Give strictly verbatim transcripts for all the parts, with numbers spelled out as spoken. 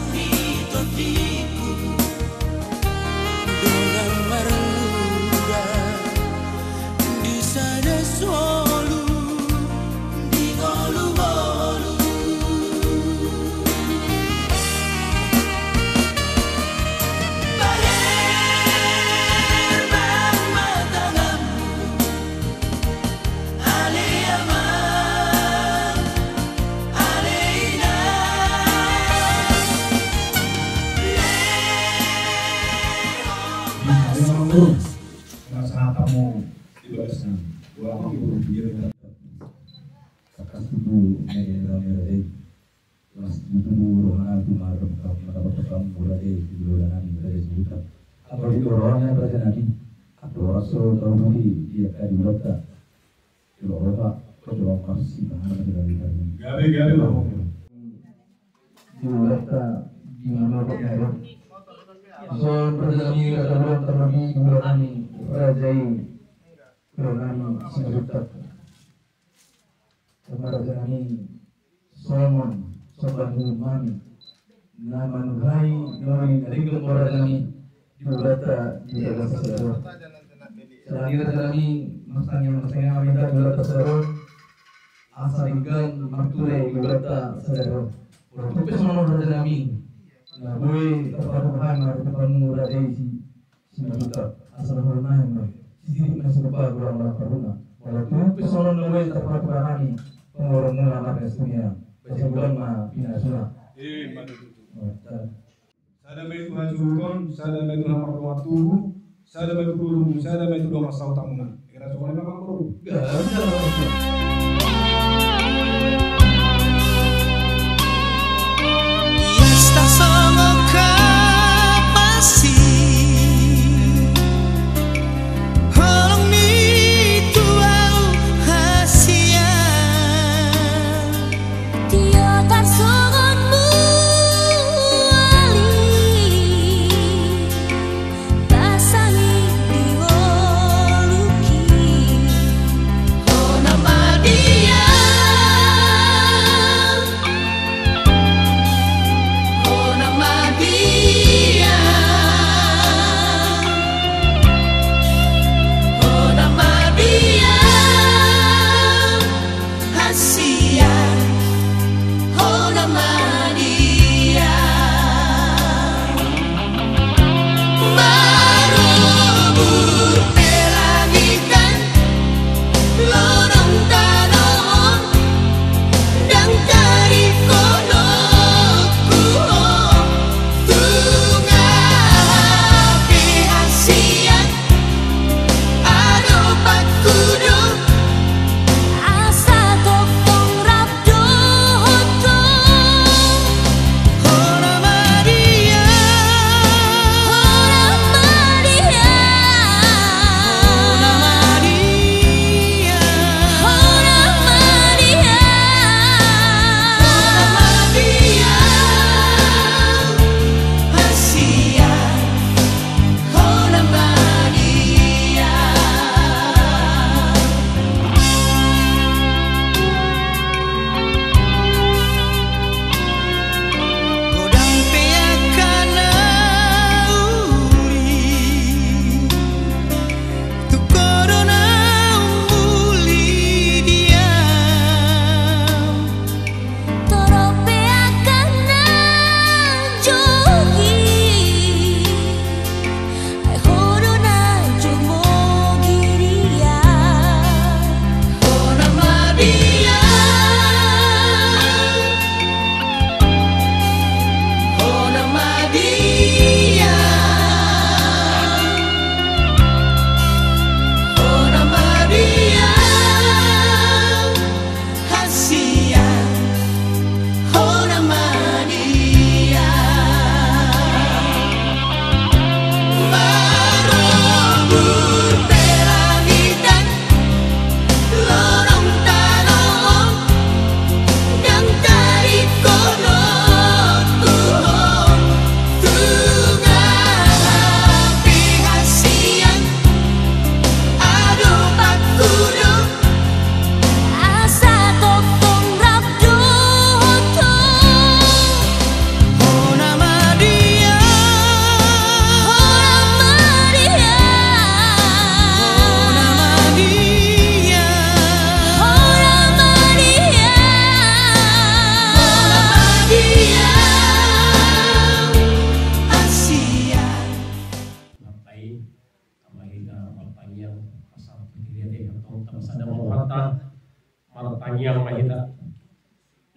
Di tondiku dongan marmula di sada solu di ngolu-ngolu. Baherbang ma tanganmu, ale amang, ale inang. Lehon ma songon. Sahat hamu di bagasna, boha hamu di bagasna. Tangkas tutu, mege rame raja i. Las tutu rohana tu marem kam, mata potong kam, raja i, di bola nami, raja i Simanjuntak. Apalagi rohana raja nami. Ato raso tau duhi, dia kadi ulata. Coba roha, coba pasti, paham, tidak, tidak. Gabe, gabe, bang. Di ulata di mana kok gabe. Songon raja nami, raja bola nami, raja i, raja nami, Simanjuntak. Sama raja nami, songon, songon nami. Na manuhai, nami, na denggan raja nami. Di ulata, di ulata sadari on. Sadari raja nami, martangiang, martangiang, minta di ulata sadari on. Asa denggan martule di ulata sadari on. Molo tung pe songon on raja nami. Na boi tarpatupa hami marhitean hamu raja i si, Simanjuntak. Asa na hona hami. Sititik na sirupa golang-golang parhuna. Molo tung pe songon on na boi tarpatupa hami. Pangoromuna marga Situmia. Basa godang ma pinasuna. Eh, mana tutu. Oh, ta- Sada ma i tu hajuhuton, sada ma i tu hamardongan tubu, sada ma i tu dolok, sada ma i tu dongan sahutamuna. Era songon i ma, Bang, boru. Gabe, gabe. Ias ta songon kapasi. Holong ni tu au hasian. Tio tarsongon muali, basa i di ngoluhi. Hona ma Yang mahita.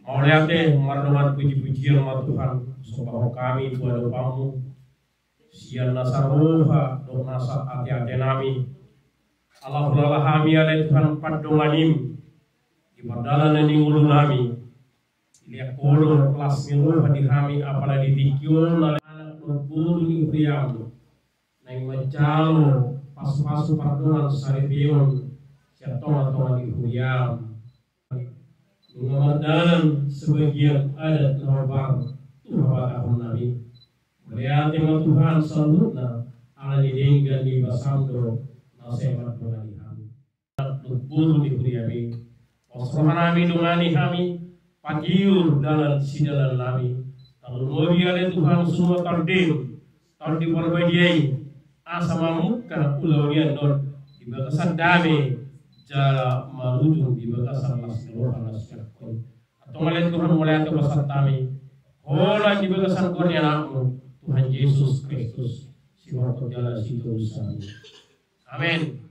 Mauliate, mardongan puji-pujian ma Tuhan, somba hami tu adopanmu. Sian nasa roha dohot nasa ate-ate nami. Ala hulola hami ale Tuhan pandonganim di pardalanan ni ngolu nami. Dilehon Ho do las ni roha di hami apala di tingki on ale anak dohot boru ni huriamu. Naeng manjalo pasu-pasu pardongan saripeon sian tonga-tonga ni huriam. Nunga mardalan sebagian adat na hombar tu habatahon nami. Mauliate ma Tuhan saluhutna ala ni denggan ni basam do na sai mandongani hami. Anak dohot boru ni huriam i. Pos roha nami dongani hami, patiur dalan sidalan nami. Tarlumobi ale Tuhan sumua tondem, Tondi Parbadia i, asa mamungka ulaon i annon di bagasan dame jala marujung di bagasan las ni roha na sian Ho i. Antong ale Tuhan mauliate pasahat hami, holan di bagasan goar ni Anakmu Tuhan Jesus Kristus, sihorhon jala sitobus hami. Amen.